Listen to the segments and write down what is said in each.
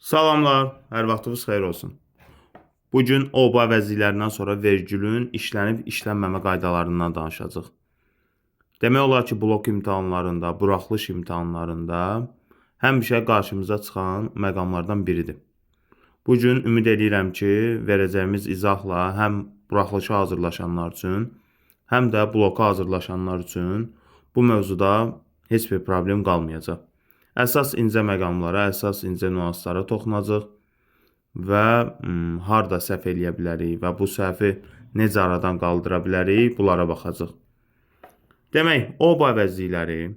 Salamlar, hər vaxtınız xeyir olsun. Bu gün oba əvəzliklərindən sonra vergülün işlənib işlənməmə qaydalarından danışacağıq. Demək olar ki, blok imtahanlarında, buraxılış imtahanlarında həmişə qarşımıza çıxan məqamlardan biridir. Bu gün ümid eləyirəm ki, verəcəyimiz izahla həm buraxılışa hazırlaşanlar üçün, həm də bloka hazırlaşanlar üçün bu mövzuda heç bir problem qalmayacaq. Əsas incə məqamlara, əsas incə nüanslara toxunacaq və harda səhv eləyə bilərik və bu səhvi necə aradan qaldıra bilərik, bunlara baxacaq. Demək, oba əvəzlikləri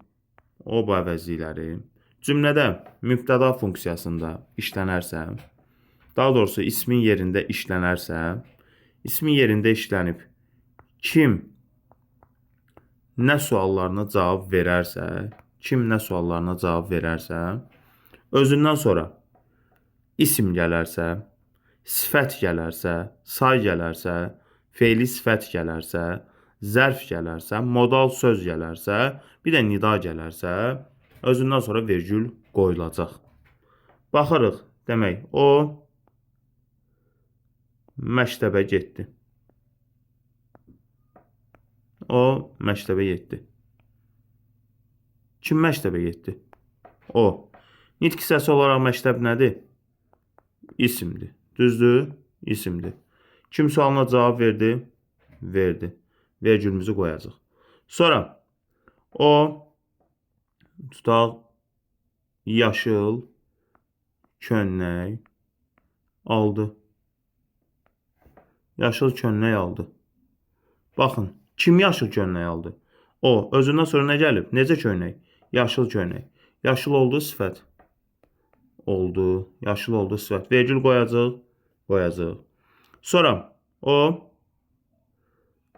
cümlədə mübtəda funksiyasında işlənərsə, daha doğrusu ismin yerində işlənərsə, ismin yerində işlənib kim nə suallarına cavab verərsə, özündən sonra isim gələrsə, sifət gələrsə, say gələrsə, feili sifət gələrsə, zərf gələrsə, modal söz gələrsə, bir də nida gələrsə, özündən sonra vergül qoyulacaq. Baxırıq, demək, o məktəbə getdi. O məktəbə getdi. Kim məktəbə getdi? O. Nitq hissəsi olaraq məktəb nədir? İsimdir. Düzdür? İsimdir. Kim sualına cavab verdi? Verdi. Vergülümüzü qoyacaq. Sonra o tutaq yaşıl köynək aldı. Yaşıl köynək aldı. Baxın, kim yaşıl köynək aldı? O. Özündən sonra nə gəlib? Necə köynək? Yaşıl köynək. Yaşıl oldu sifət. Oldu. Yaşıl oldu sifət. Vergül qoyacaq. Qoyacaq. Sonra o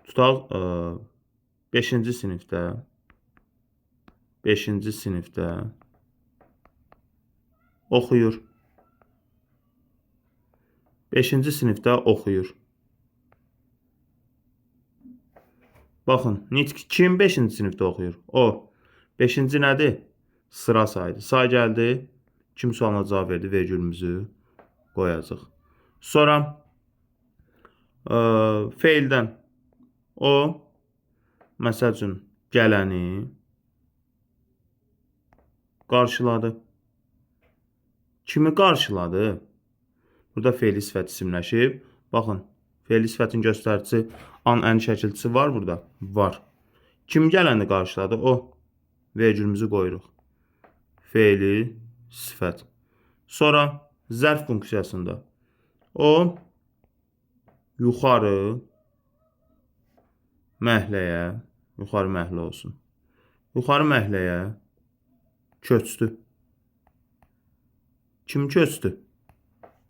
tutaq 5-ci sinifdə 5-ci sinifdə oxuyur. 5-ci sinifdə oxuyur. Baxın, nitq kim 5-ci sinifdə oxuyur? O. 5-ci nədir? Sıra sayıdır. Say gəldi. Kim sualına cavab verdi? Vergülümüzü qoyacaq. Sonra feildən o, məsəl üçün, gələni qarşıladı. Kimi qarşıladı? Burada feili sifət isimləşib. Baxın, feili sifətin göstəricisi an, ən şəkilçisi var burada? Var. Kim gələni qarşıladı? O. Vergülümüzü qoyuruq. Feili sifət. Sonra zərf funksiyasında o yuxarı məhləyə, yuxarı məhlə olsun. Yuxarı məhləyə köçdü. Kim köçdü?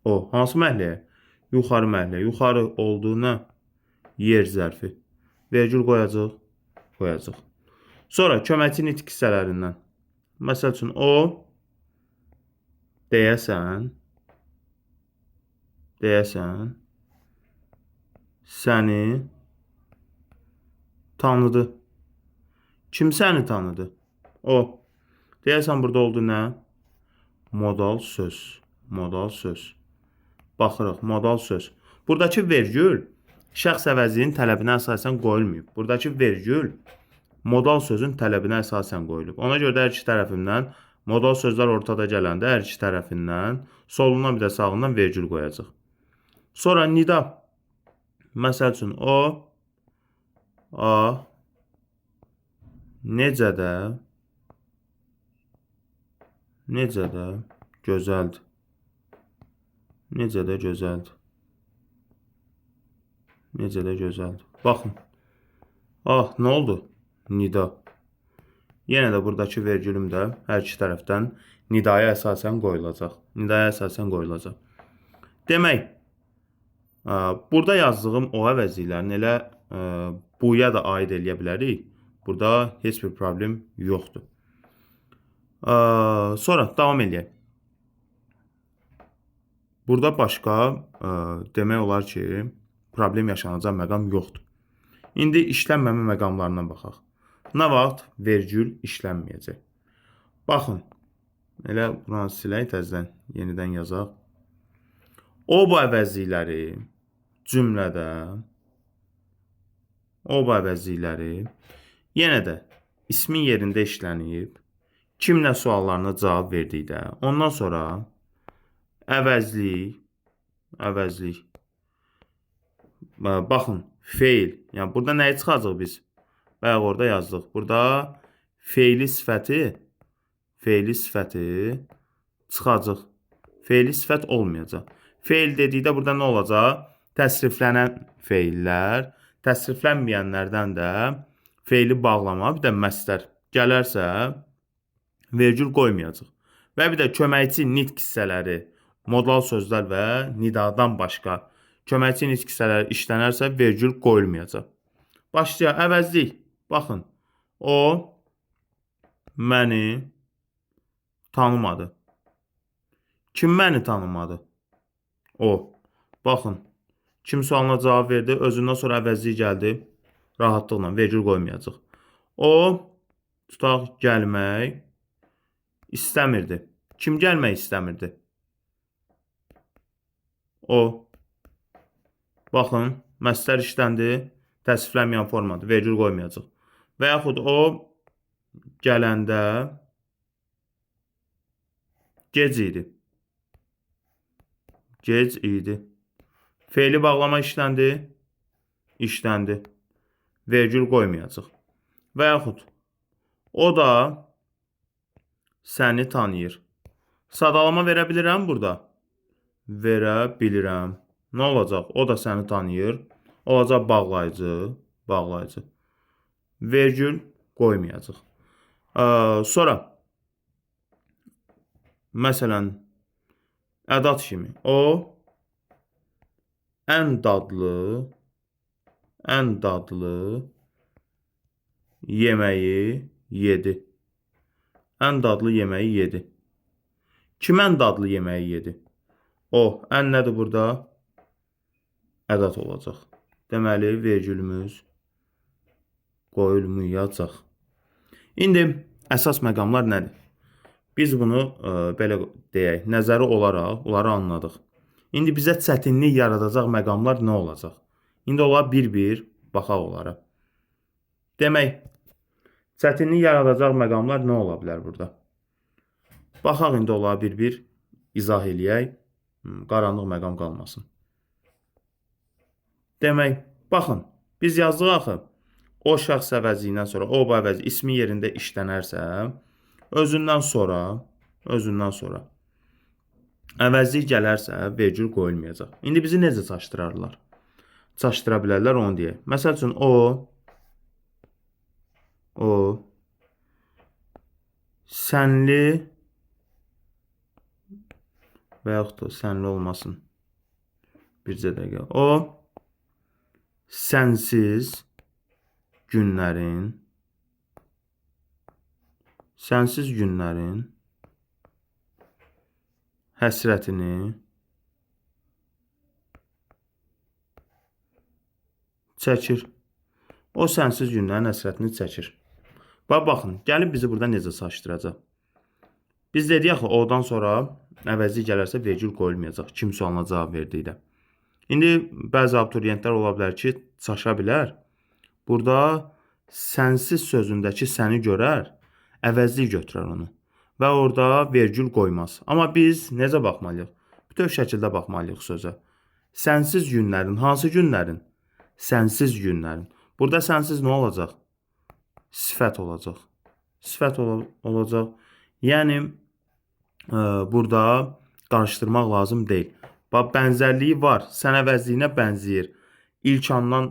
O. Hansı məhləyə? Yuxarı məhlə. Yuxarı oldu nə? Yer zərfi. Vergül qoyacaq. Qoyacaq. Sonra köməkçi nitq hissələrindən. Məsəl üçün, o deyəsən səni tanıdı. Kim səni tanıdı? O. Deyəsən burada oldu nə? Modal söz. Modal söz. Baxırıq, modal söz. Buradakı vergül şəxs əvəzliyinin tələbinə əsasən qoyulmayıb. Buradakı vergül modal sözün tələbinə əsasən qoyulub. Ona görə də hər iki tərəfindən modal sözlər ortada gələndə hər iki tərəfindən solundan bir də sağından vergül qoyacaq. Sonra nida. Məsəl üçün, o, a, necə də gözəldir. Necə də gözəldir. Necə də gözəldir. Baxın. Ah, nə oldu? Nida. Yenə də buradakı vergülüm də hər iki tərəfdən nidaya əsasən qoyulacaq. Nidaya əsasən qoyulacaq. Demək, burada yazdığım o əvəzliklərini elə buya da aid eləyə bilərik. Burada heç bir problem yoxdur. Sonra davam eləyək. Burada başqa demək olar ki, problem yaşanacaq məqam yoxdur. İndi işlənməmə məqamlarına baxaq. Nə vaxt vergül işlənməyəcək? Baxın, Elə buranı silək təzədən, yenidən yazaq. O bu əvəzlikləri cümlədə, o bu əvəzlikləri yenə də ismin yerində işlənib, kimlə suallarına cavab verdikdə, ondan sonra əvəzlik, əvəzlik. Baxın, feil. Yəni, burada nəyi çıxacaq biz? Bayaq orada yazdıq. Burada feili sifəti çıxacaq. Feili sifət olmayacaq. Feil dedikdə burada nə olacaq? Təsriflənən feillər, təsriflənməyənlərdən də feili bağlama, bir də məstər gələrsə vergül qoymayacaq. Və bir də köməkçi nitq hissələri, modal sözlər və nidadan başqa köməkçi nitq hissələri işlənərsə vergül qoyulmayacaq. Başlayaq, əvəzlik. Baxın, o məni tanımadı. Kim məni tanımadı? O. Baxın, kim sualına cavab verdi, özündən sonra əvəzlik gəldi. Rahatlıqla vergül qoymayacaq. O, tutaq, gəlmək istəmirdi. Kim gəlmək istəmirdi? O. Baxın, məstər işləndi, təsriflənməyən formadır, vergül qoymayacaq. Və yaxud o gələndə gec idi. Gec idi. Feili bağlama işləndi, işləndi. Vergül qoymayacaq. Və yaxud o da səni tanıyır. Sadalama verə bilirəm burada? Verə bilirəm. Nə olacaq? O da səni tanıyır. Olacaq bağlayıcı, bağlayıcı. Vergül qoymayacaq. Sonra, məsələn, ədat kimi. O, ən dadlı yeməyi yedi. Ən dadlı yeməyi yedi. Kim ən dadlı yeməyi yedi? O, ən nədir burada? Ədat olacaq. Deməli, vergülümüz qoyulmayacaq. İndi əsas məqamlar nədir? Biz bunu belə deyək, nəzəri olaraq onları anladıq. İndi bizə çətinlik yaradacaq məqamlar nə olacaq? İndi onlara bir-bir baxaq onlara. Demək, çətinlik yaradacaq məqamlar nə ola bilər burada? Baxaq indi onlara bir-bir izah eləyək, qaranlıq məqam qalmasın. Demək, baxın, biz yazdıq axı, o şəxs əvəzliyindən sonra, o bu əvəzi ismi yerində işlənərsə, özündən sonra əvəzlik gələrsə, vergül qoyulmayacaq. İndi bizi necə çaşdırarlar? Çaşdıra bilərlər onu deyək. Məsəl üçün, o sənli və yaxud da sənli olmasın. Bircə dəqiqə. O sənsiz günlərin həsrətini çəkir. O sənsiz günlərin həsrətini çəkir. Baxın, gəlib bizi burada necə çaşdıracaq? Biz dedik axı, odan sonra əvəzi gələrsə vergül qoyulmayacaq. Kim sualına cavab verdikdə. İndi bəzi abituriyentlər ola bilər ki, çaşa bilər. Burada sənsiz sözündəki səni görər, əvəzlik götürər onu və orada vergül qoymaz. Amma biz necə baxmalıyıq? Bütöv şəkildə baxmalıyıq sözə. Sənsiz günlərin, hansı günlərin? Sənsiz günlərin. Burada sənsiz nə olacaq? Sifət olacaq. Sifət olacaq. Yəni, burada qarışdırmaq lazım deyil. Bax, bənzərliyi var. Sən əvəzliyinə bənzəyir. İlk andan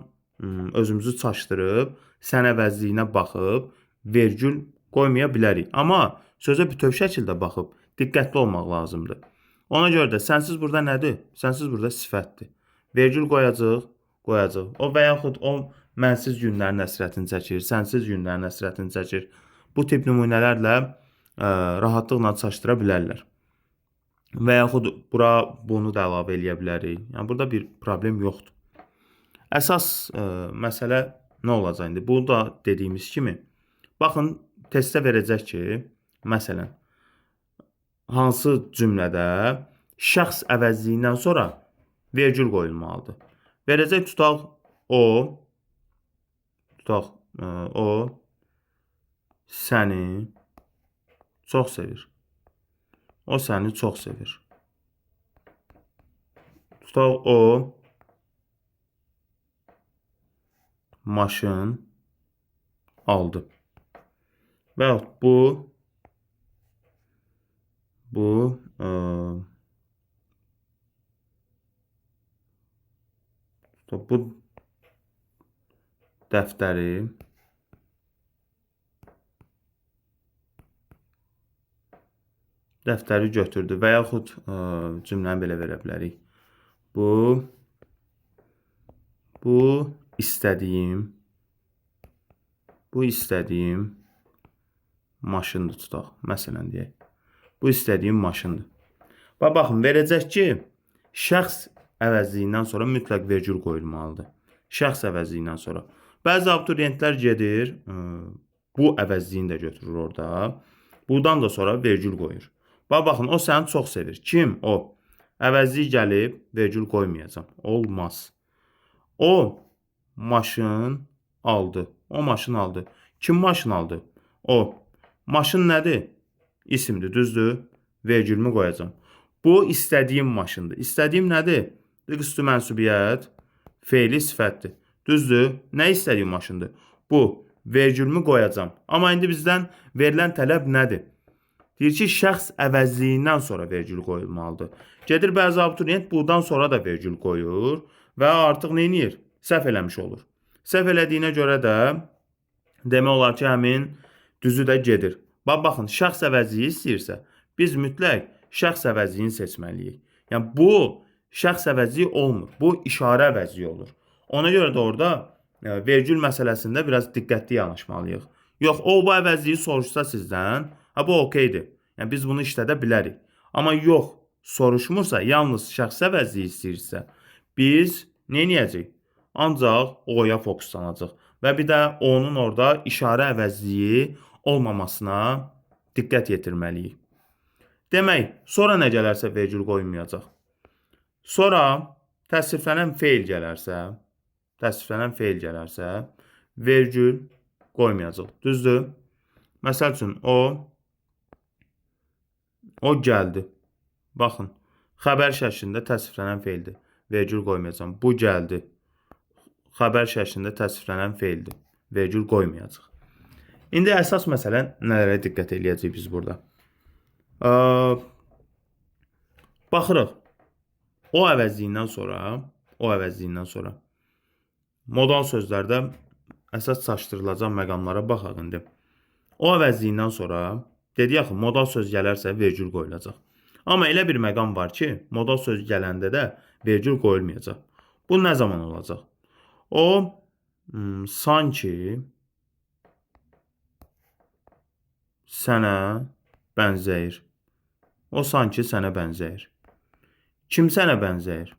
özümüzü çaşdırıb, sən əvəzliyinə baxıb, vergül qoymaya bilərik. Amma sözə bütöv şəkildə baxıb, diqqətli olmaq lazımdır. Ona görə də sənsiz burada nədir? Sənsiz burada sifətdir. Vergül qoyacaq, qoyacaq. O və yaxud o mənsiz günlərin həsrətini çəkir, sənsiz günlərin həsrətini çəkir. Bu tip nümunələrlə rahatlıqla çaşdıra bilərlər. Və yaxud bura bunu da əlavə eləyə bilərik. Yəni, burada bir problem yoxdur. Əsas məsələ nə olacaq indi? Bu da dediyimiz kimi, baxın, testə verəcək ki, məsələn, Hansı cümlədə şəxs əvəzliyindən sonra vergül qoyulmalıdır? Verəcək tutaq o, o səni çox sevir. O səni çox sevir. Tutaq o maşın aldı. Və yaxud bu dəftəri götürdü və yaxud cümləni belə verə bilərik. Bu istədiyim maşındır tutaq. Məsələn deyək. Bu istədiyim maşındır. Baxın, verəcək ki, şəxs əvəzliyindən sonra mütləq vergül qoyulmalıdır. Şəxs əvəzliyindən sonra. Bəzi abituriyentlər gedir, bu əvəzliyini də götürür orada. Buradan da sonra vergül qoyur. Baxın, o səni çox sevir. Kim? O. Əvəzlik gəlib, vergül qoymayacam. Olmaz. O maşın aldı. O maşın aldı. Kim maşın aldı? O. Maşın nədir? İsimdir, düzdür? Vergülümü qoyacam. Bu istədiyim maşındır. İstədiyim nədir? Üstü mənsubiyyət, feili sifətdir. Düzdür? Nə istədiyim maşındır? Bu, vergülümü qoyacam. Amma indi bizdən verilən tələb nədir? Deyir ki, şəxs əvəzliyindən sonra vergül qoyulmalıdır. Gedir bəzi abituriyent buradan sonra da vergül qoyur və artıq nə edir? Səhv eləmiş olur. Səhv elədiyinə görə də demək olar ki, həmin düzü də gedir. Baxın, şəxs əvəzliyi istəyirsə, biz mütləq şəxs əvəzliyini seçməliyik. Yəni, bu şəxs əvəzliyi olmur. Bu işarə əvəzliyi olur. Ona görə də orada vergül məsələsində biraz diqqətli yanaşmalıyıq. Yox, o bu əvəzliyi soruşsa sizdən, bu okeydir. Yəni, biz bunu işlədə bilərik. Amma yox, soruşmursa, yalnız şəxs əvəzliyi istəyirsə, biz nə edəcəyik? Ancaq oya fokuslanacaq. Və bir də onun orada işarə əvəzliyi olmamasına diqqət yetirməliyik. Demək, sonra nə gələrsə vergül qoymayacaq. Sonra təsriflənən feil gələrsə, vergül qoymayacaq. Düzdür? Məsəl üçün, o gəldi. Baxın, xəbər şəklində təsriflənən feildir. Vergül qoymayacam. Bu gəldi. Xəbər şəklində təsriflənən feildir. Vergül qoymayacaq. İndi əsas məsələ nələrə diqqət eləyəcəyik biz burada? Baxırıq. O əvəzliyindən sonra modal sözlərdə əsas çaşdırılacaq məqamlara baxaq indi. O əvəzliyindən sonra dedi axı, modal söz gələrsə vergül qoyulacaq. Amma elə bir məqam var ki, modal söz gələndə də vergül qoyulmayacaq. Bu nə zaman olacaq? O sanki sənə bənzəyir. O sanki sənə bənzəyir. Kim sənə bənzəyir?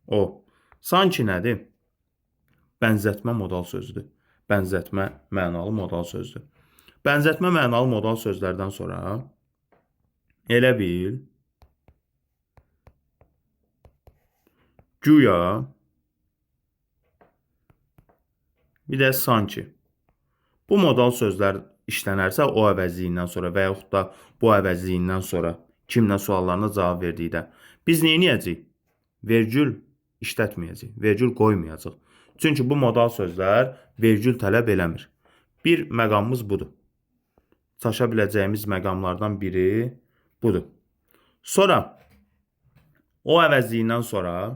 O. Sanki nədir? Bənzətmə modal sözdür. Bənzətmə mənalı modal sözdür. Bənzətmə mənalı modal sözlərdən sonra elə bil, güya, bir də sanki. Bu modal sözlər işlənərsə o əvəzliyindən sonra və yaxud da bu əvəzliyindən sonra kimlə suallarına cavab verdikdə biz nə edəcəyik? Vergül işlətməyəcəyik, vergül qoymayacaq. Çünki bu modal sözlər vergül tələb eləmir. Bir məqamımız budur. Çaşa biləcəyimiz məqamlardan biri budur. Sonra o əvəzliyindən sonra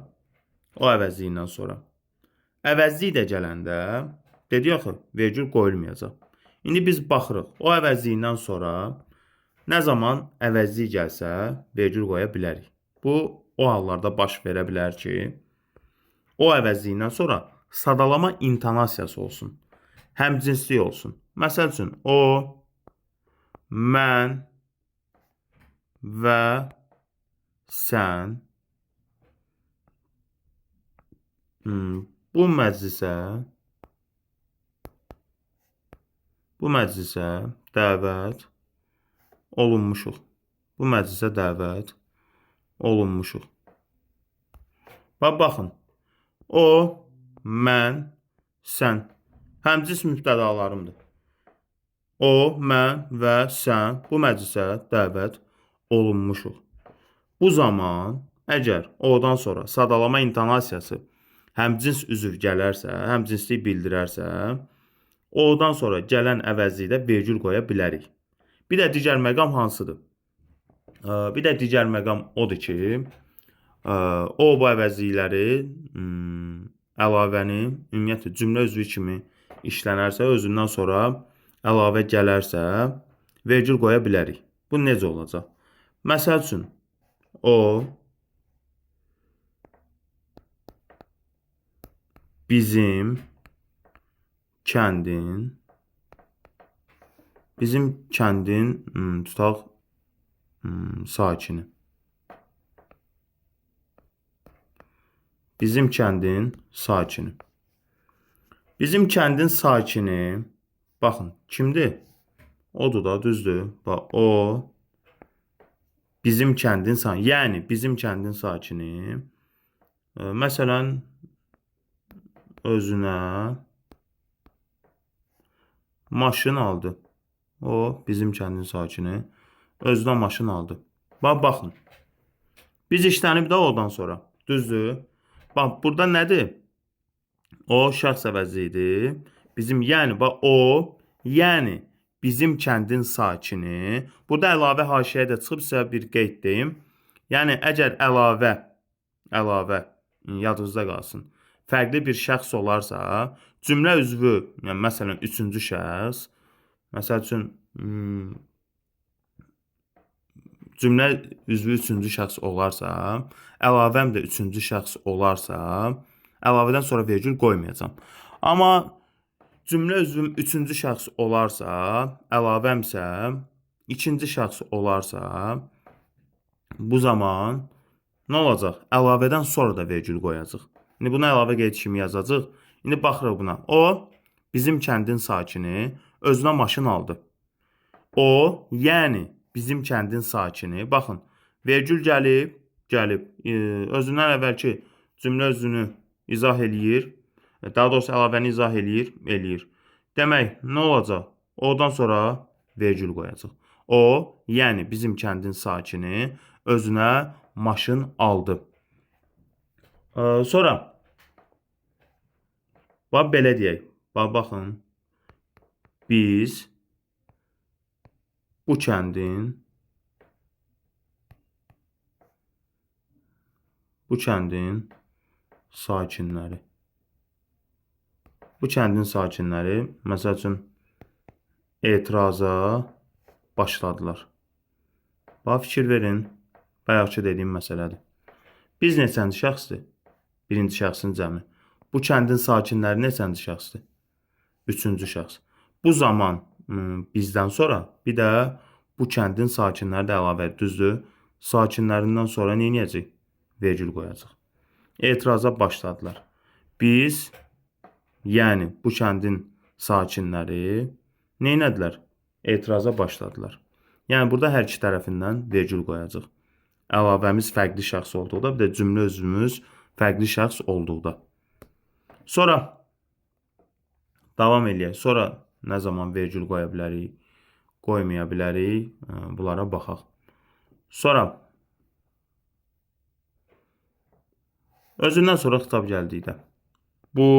əvəzlik də gələndə dedi axı, vergül qoyulmayacaq. İndi biz baxırıq. O əvəzliyindən sonra nə zaman əvəzlik gəlsə vergül qoya bilərik. Bu o hallarda baş verə bilər ki, o əvəzliyindən sonra sadalama intonasiyası olsun. Həmcinslik olsun. Məsəl üçün, o, mən və sən bu məclisə dəvət olunmuşuq. Bu məclisə dəvət olunmuşuq. Bax, baxın. O, mən, sən. Həmcins mübtədalarımdır. O, mən və sən bu məclisə dəvət olunmuşuq. Bu zaman, əgər odan sonra sadalama intonasiyası həmcins üzv gələrsə, həmcinslik bildirərsə, odan sonra gələn əvəzlikdə vergül qoya bilərik. Bir də digər məqam hansıdır? Bir də digər məqam odur ki, o bu əvəzlikləri əlavəni ümumiyyətlə cümlə üzvü kimi işlənərsə, özündən sonra əlavə gələrsə, vergül qoya bilərik. Bu necə olacaq? Məsəl üçün, o bizim kəndin tutaq sakini. Bizim kəndin sakini. Bizim kəndin sakini, baxın, kimdir? Odur da, düzdür. Bax, o bizim kəndin sakini, yəni bizim kəndin sakini, məsələn, özünə maşın aldı. O, bizim kəndin sakini, özünə maşın aldı. Bax, baxın. Biz işlənib də odan sonra. Düzdür. Bax, burada nədir? O, şəxs əvəzi idi. Bizim, yəni, bax, o, yəni, bizim kəndin sakini. Burada əlavə haşiyə də çıxıb, sizə bir qeyd deyim. Yəni, əgər əlavə, yadınızda qalsın, fərqli bir şəxs olarsa, cümlə üzvü, yəni, məsələn, üçüncü şəxs, məsəl üçün, cümlə üzvü üçüncü şəxs olarsa, əlavəm də üçüncü şəxs olarsa, əlavədən sonra vergül qoymayacam. Amma cümlə üzvüm üçüncü şəxs olarsa, əlavəmsə ikinci şəxs olarsa, bu zaman nə olacaq? Əlavədən sonra da vergül qoyacaq. İndi buna əlavə qeyd kimi yazacaq. İndi baxırıq buna. O, bizim kəndin sakini, özünə maşın aldı. O, yəni bizim kəndin sakini. Baxın, vergül gəlib, Özündən əvvəlki cümlə özünü izah eləyir. Daha doğrusu əlavəni izah eləyir. Demək, nə olacaq? Odan sonra vergül qoyacaq. O, yəni bizim kəndin sakini özünə maşın aldı. Sonra, bax, belə deyək. Bax, baxın. Biz bu kəndin sakinləri. Bu kəndin sakinləri, məsəl üçün, etiraza başladılar. Bax, fikir verin, bayaqki dediyim məsələdir. Biz neçənci şəxsdir? Birinci şəxsin cəmi. Bu kəndin sakinləri neçənci şəxsdir? Üçüncü şəxs. Bu zaman bizdən sonra bir də bu kəndin sakinləri də əlavə edir. Düzdür? Sakinlərindən sonra nə edəcək? Vergül qoyacaq. Etiraza başladılar. Biz, yəni bu kəndin sakinləri nə etdilər? Etiraza başladılar. Yəni burada hər iki tərəfindən vergül qoyacaq. Əlavəmiz fərqli şəxs olduqda, bir də cümlə özümüz fərqli şəxs olduqda. Sonra davam eləyək. Sonra nə zaman vergül qoya bilərik, qoymaya bilərik, bunlara baxaq. Sonra özündən sonra xitab gəldikdə bu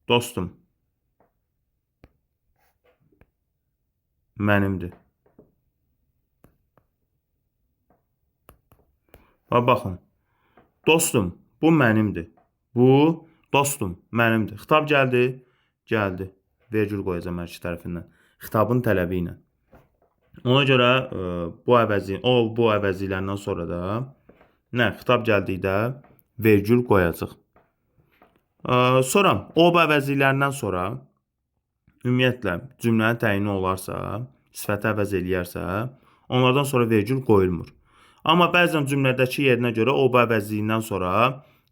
dostum mənimdir. Bax, baxın. Dostum, bu mənimdir. Bu dostum, mənimdir. Xitab gəldi, gəldi. Vergül qoyacam hər iki tərəfindən. Xitabın tələbi ilə. Ona görə bu əvəzi, o bu əvəzilərindən sonra da nə? Xitab gəldikdə vergül qoyacaq. Sonra o bu əvəzilərindən sonra ümumiyyətlə cümlənin təyini olarsa, sifəti əvəz eləyərsə, onlardan sonra vergül qoyulmur. Amma bəzən cümlədəki yerinə görə o bu əvəzliyindən sonra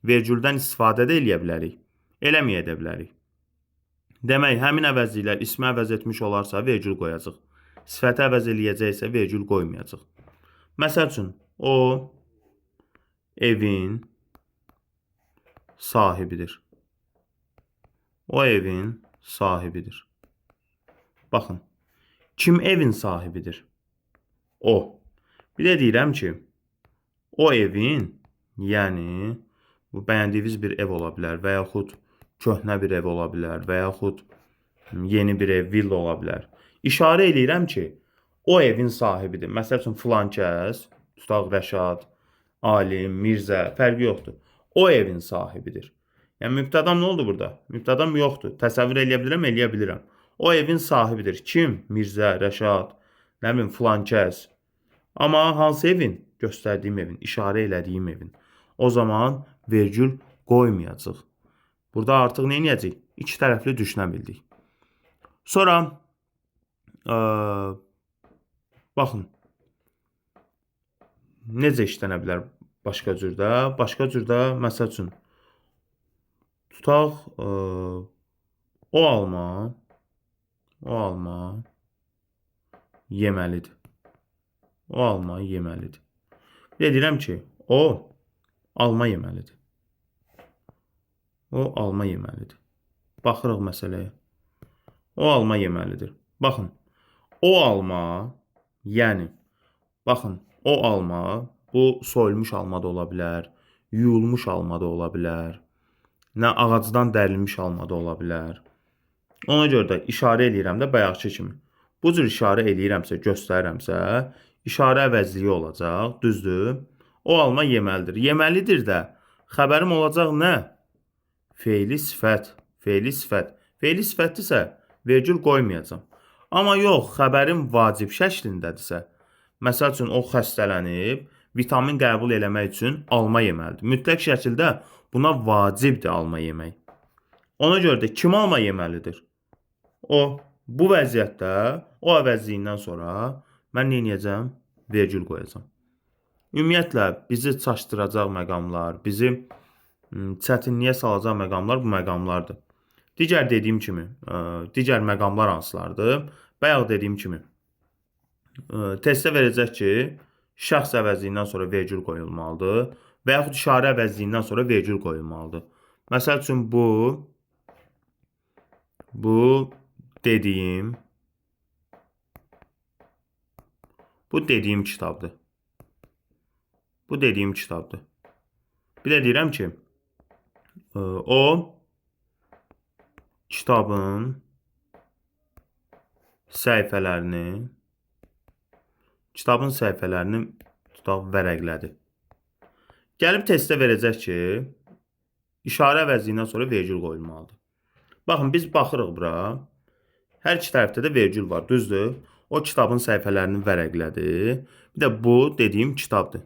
vergüldən istifadə də eləyə bilərik. Eləməyə də bilərik. Demək, həmin əvəzliklər ismi əvəz etmiş olarsa, vergül qoyacaq. Sifəti əvəz eləyəcəksə vergül qoymayacaq. Məsəl üçün, o evin sahibidir. O evin sahibidir. Baxın, kim evin sahibidir? O. Bir də deyirəm ki, o evin, yəni bu bəyəndiyiniz bir ev ola bilər və yaxud köhnə bir ev ola bilər və yaxud yeni bir ev, villa ola bilər. İşarə eləyirəm ki, o evin sahibidir. Məsəl üçün, filan kəs, tutaq Rəşad, Alim, Mirzə, fərqi yoxdur. O evin sahibidir. Yəni, mübtədam nə oldu burada? Mübtədam yoxdur. Təsəvvür eləyə bilirəm, eləyə bilirəm. O evin sahibidir. Kim? Mirzə, Rəşad, nə bilim, filan kəs. Amma hansı evin? Göstərdiyim evin, işarə elədiyim evin. O zaman vergül qoymayacaq. Burada artıq nə edəcəyik? İki tərəfli düşünə bildik. Sonra, baxın, necə işlənə bilər başqa cürdə? Başqa cürdə, məsəl üçün, tutaq, o alma yeməlidir. O alma yeməlidir. Bir də deyirəm ki, o alma yeməlidir. O alma yeməlidir. Baxırıq məsələyə. O alma yeməlidir. Baxın, o alma, yəni, baxın, o alma, bu soyulmuş alma da ola bilər, yuyulmuş alma da ola bilər, nə ağacdan dərilmiş alma da ola bilər. Ona görə də işarə eləyirəm də bayaqki kimi. Bu cür işarə eləyirəmsə, göstərirəmsə, işarə əvəzliyi olacaq, düzdür? O alma yeməlidir. Yeməlidir də, xəbərim olacaq nə? Feili sifət, feili sifət. Feili sifətdirsə, vergül qoymayacam. Amma yox, xəbərim vacib şəklindədirsə, məsəl üçün, o xəstələnib, vitamin qəbul eləmək üçün alma yeməlidir. Mütləq şəkildə buna vacibdir alma yemək. Ona görə də kim alma yeməlidir? O, bu vəziyyətdə, o əvəzliyindən sonra mən nə edəcəm? Vergül qoyacam. Ümumiyyətlə, bizi çaşdıracaq məqamlar, bizi çətinliyə salacaq məqamlar bu məqamlardır. Digər dediyim kimi, digər məqamlar hansılardır? Bayaq dediyim kimi, testə verəcək ki, şəxs əvəzliyindən sonra vergül qoyulmalıdır və yaxud işarə əvəzliyindən sonra vergül qoyulmalıdır. Məsəl üçün, bu dediyim, bu dediyim kitabdır. Bu dediyim kitabdır. Bir də deyirəm ki, o kitabın səhifələrini, tutaq, vərəqlədi. Gəlib testə verəcək ki, işarə əvəzliyindən sonra vergül qoyulmalıdır. Baxın, biz baxırıq bura. Hər iki tərəfdə də vergül var, düzdür? O kitabın səhifələrini vərəqlədi. Bir də bu dediyim kitabdır.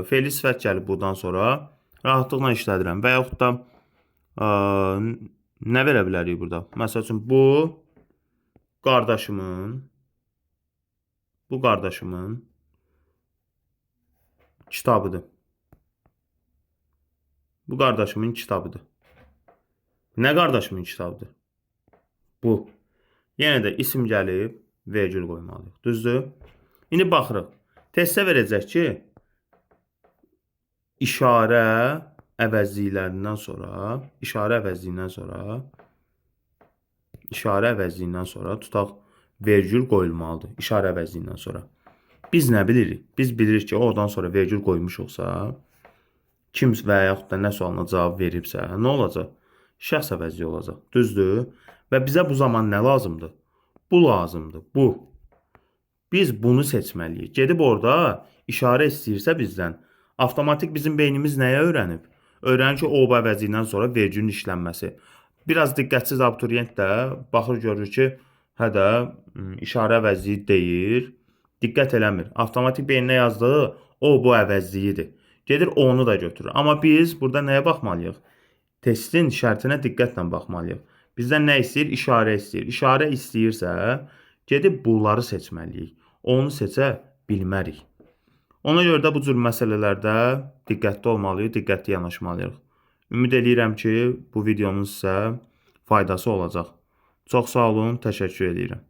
Feili sifət gəlib buradan sonra rahatlıqla işlədirəm. Və yaxud da nə verə bilərik burada? Məsəl üçün, bu qardaşımın kitabıdır. Bu qardaşımın kitabıdır. Nə qardaşımın kitabıdır? Bu. Yenə də isim gəlib, vergül qoymalıyıq. Düzdür? İndi baxırıq. Testə verəcək ki, işarə əvəzliklərindən sonra, işarə əvəzliyindən sonra tutaq, vergül qoyulmalıdır. İşarə əvəzliyindən sonra. Biz nə bilirik? Biz bilirik ki, oradan sonra vergül qoymuşuqsa, kim və yaxud da nə sualına cavab veribsə, nə olacaq? Şəxs əvəzliyi olacaq. Düzdür? Və bizə bu zaman nə lazımdır? Bu lazımdır. Bu. Biz bunu seçməliyik. Gedib orada işarə istəyirsə bizdən, avtomatik bizim beynimiz nəyə öyrənib? Öyrənir ki, o əvəzliyindən sonra vergülün işlənməsi. Biraz diqqətsiz abituriyent də baxır, görür ki, hə də işarə əvəzliyi deyir, diqqət eləmir. Avtomatik beyninə yazdığı o bu əvəzliyidir. Gedir onu da götürür. Amma biz burada nəyə baxmalıyıq? Testin şərtinə diqqətlə baxmalıyıq. Bizdən nə istəyir? İşarə istəyir. İşarə istəyirsə, gedib bunları seçməliyik. Onu seçə bilmərik. Ona görə də bu cür məsələlərdə diqqətli olmalıyıq, diqqətli yanaşmalıyıq. Ümid eləyirəm ki, bu videonun sizə faydası olacaq. Çox sağ olun, təşəkkür eləyirəm.